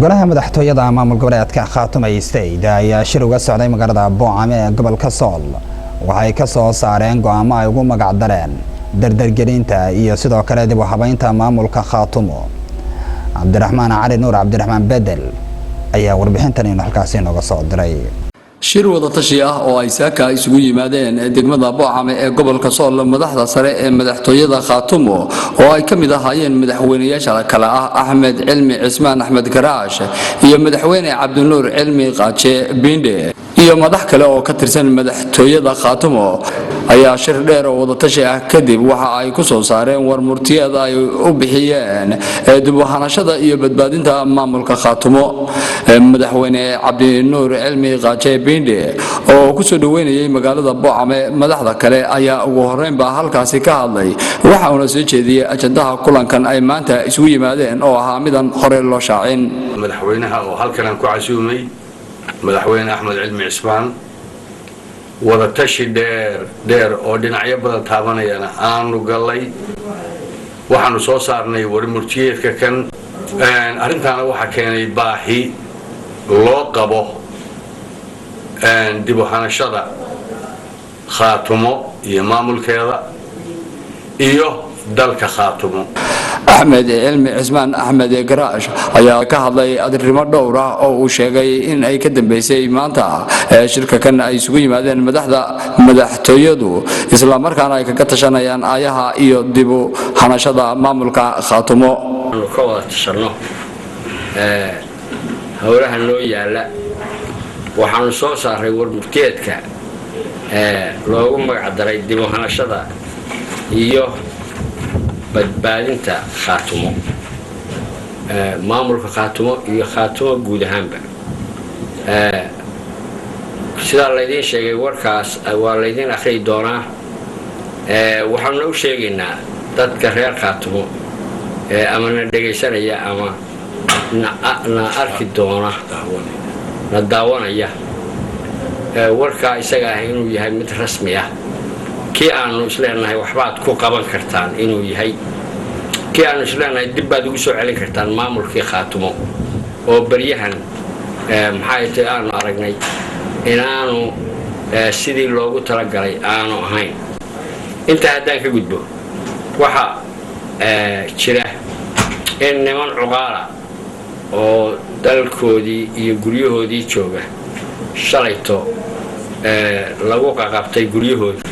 Golaha madaxtooyada maamul goboleedka Khaatumo State ayaa shir uga socday magaalada Boocame ee gobolka Sool. Waxay ka soo saareen go'aamo ay ugu magac dareen dardargelinta iyo sidoo kale dib u habeynta maamulka Khaatumo. Cabdiraxmaan Cali Nuur, Cabdiraxmaan Bedel, ayaa warbixintan inu halkaasi inooga soo diray. Shir wadatashi ah oo ay saaka isugu yimaadeen degmada Boocame ee gobolka Sool madaxda sare ee madaxtooyada Khaatumo, oo ay ka mid ahaayeen madaxweynayaasha kale ah Axmed Cilmi Cismaan, Axmed Karaash, iyo madaxweyne Cabdinuur Cilmi Qaaje Biindhe, iyo madax kale oo ka tirsan madaxtooyada Khaatumo, ayaa shir dheer oo wadatashi ah kadib waxa ay ku soo saareen war murtiyeed ay u bixiyeen dib u hanashada iyo badbaadinta maamulka Khaatumo. Madaxweyne Cabdinuur Cilmi Qaaje Biindhe oo kusoo dhaweynayay magaalada Boocame madaxda kale ayaa ugu horeynbaa halkaasi ka hadlay, waxa uuna soo jeediyey ajandaha kulankan ay maanta isugu yimaadeen oo ahaa midan hore loo shaacin. Madaxweynaha oo halkan aan ku casuumay, Madaxweyne Axmed Cilmi Cismaan, wadatashi dheer dheer oo dhinacyo badan taabanayana aanu gallay, waxaanu soo saarnay warmurtiyeedka kan. Arrintaana waxaa keenay baahi loo qabo dib u hanashada Khaatumo iyo maamulkeeda iyo dalka Khaatumo. Axmed Cilmi Cismaan, Axmed Garaash, ayaa ka hadlay arrimo dhowr ah oo uu sheegay in ay ka dambeysay maanta shirka kan ay isugu yimaadeen madaxda madaxtooyadu, islamarkaana ay kaga tashanayaan aayaha iyo dibu hanashada maamulka Khaatumo. Ka wada tashanno howlaha noo yaalla. Waxaanu soo saaray warmurtiyeedka loogu magac daray dib u hanashada iyo badbaadinta Khaatumo, maamulka Khaatumo iyo Khaatumo guud ahaanba. Sidaa laydiin sheegay, warkaas waa laydiin akhriyi doonaa. Waxaanuna u sheegaynaa dadka reer Khaatumo ama na dhegaysanaya ama na arki doona, na daawanaya, warkaa isaga ah inuu yahay mid rasmi ah, kii aanu isleenahay waxbaad ku qaban kartaan inuu yahay, kii aanu isleenahay dib baad ugu soo celin kartaan maamulkii Khaatumo oo beryahan maxay tahay aanu aragnay inaanu sidii loogu talagalay aanu ahayn. Intaa haddaan ka gudbo, waxaa jira in niman cuqaala oo dalkoodii iyo guryahoodii jooga shalayto lagu qaqabtay guryahoodii,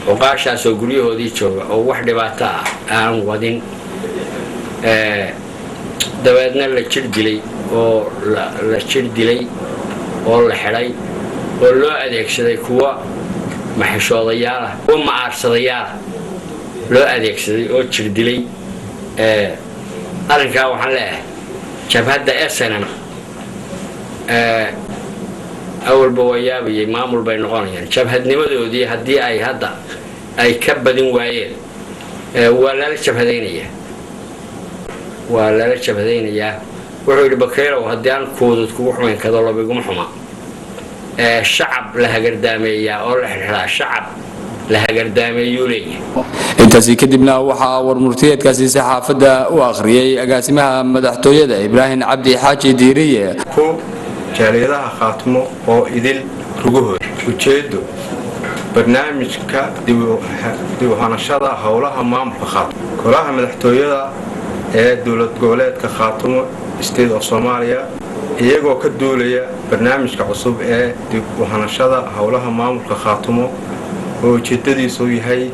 cuqaashaasoo guryahoodii jooga oo wax dhibaato ah aan wadin, dabeedna la jir dilay oo la jir dilay oo la xidhay oo loo adeegsaday kuwa maxishoodayaal ah, kuwa ma-aarsadayaal ah loo adeegsaday oo jir dilay. Arrinkaa waxaan leeyahay jabhadda SNM awalba waa yaabayay, maamul bay noqonayaan. Jabhadnimadoodii haddii ay hadda ay ka badin waayeen, waa lala jabhadaynayaa, waa lala jabhadaynayaa. Wuxuu yidhi Bakaylow, haddii aan kuudud kugu xumayn kado labiguma xuma. Shacab la hagardaameeyaa oo la xidxidhaa, shacab la hagardaameeyuu leeyahay. Intaasi kadibna waxaa warmurtiyeedkaasi saxaafadda u akhriyey agaasimaha madaxtooyada, Ibraahim Cabdi Xaaji Diiriye. Ku jaaliyadaha Khaatimo oo idil rugahooda. Ujeeddo: barnaamijka dib u hanashada howlaha maamulka Khaatumo. Golaha madaxtooyada ee dowlad goboleedka Khaatumo State of Soomaaliya, iyagoo ka duulaya barnaamijka cusub ee dib u hanashada howlaha maamulka Khaatumo oo ujeedadiisu yahay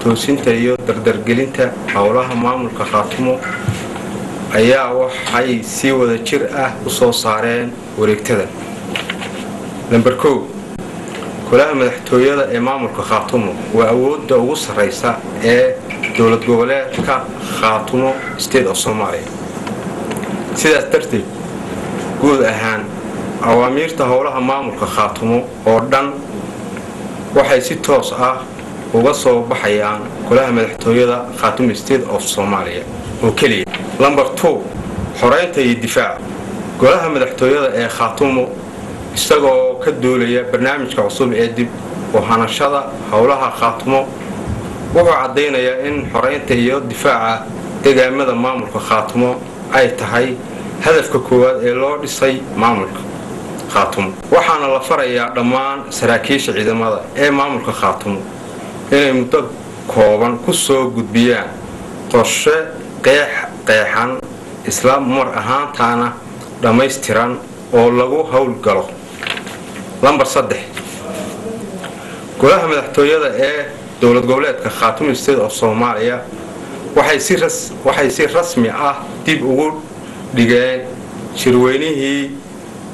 toosinta iyo dardargelinta howlaha maamulka Khaatumo, ayaa waxay si wada jir ah u soo saareen wareegtada. Lambar 1: Golaha madaxtooyada ee maamulka Khaatumo waa awoodda ugu sarraysa ee dowlad goboleedka Khaatumo State of Somalia. Sidaas darteed, guud ahaan awaamiirta howlaha maamulka Khaatumo oo dhan waxay si toos ah uga soo baxayaan golaha madaxtooyada Khaatumo State of Somalia oo keliya. Lambar 2: Xoreynta iyo difaaca. Golaha madaxtooyada ee Khaatumo, isagoo ka duulaya barnaamijka cusub ee dib u hanashada howlaha Khaatumo, wuxuu caddaynayaa in xoreynta iyo difaaca deegaamada maamulka Khaatumo ay tahay Hadafka koowaad ee loo dhisay maamulka Khaatumo. Waxaana la farayaa dhammaan saraakiisha ciidamada ee maamulka Khaatumo inay muddo kooban ku soo gudbiyaan qorshe qeexan, isla mar ahaantaana dhammaystiran oo lagu howlgalo. Lambar 3, Golaha Madaxtooyada ee Dowlad Goboleedka Khaatumo State of Soomaaliya waxay si rasmi ah dib ugu dhigeen shirweynihii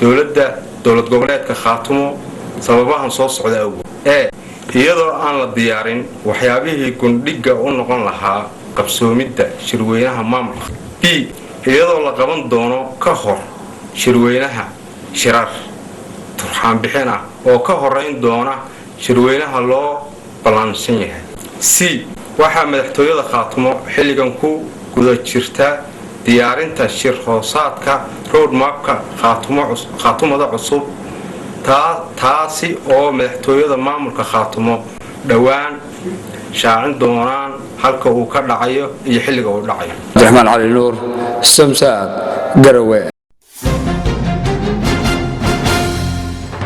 dowladda dowlad goboleedka Khaatumo sababahan soo socda awgood: E iyadoo aan la diyaarin waxyaabihii gundhigga u noqon lahaa qabsoomidda shirweynaha maamulka; B iyadoo la qaban doono ka hor shirweynaha shirar turxaanbixin ah oo ka horeyn doona shirweynaha loo ballansan yahay; C waxaa Madaxtooyada Khaatumo xilligan ku guda jirta diyaarinta shir hoosaadka roadmapka Khaatumada cusub, taasi oo madaxtooyada maamulka Khaatumo dhowaan shaacin doonaan halka uu ka dhacayo iyo xilliga uu dhacayo. Cabdiraxmaan Cali Nuur, Samsaad, Garowe.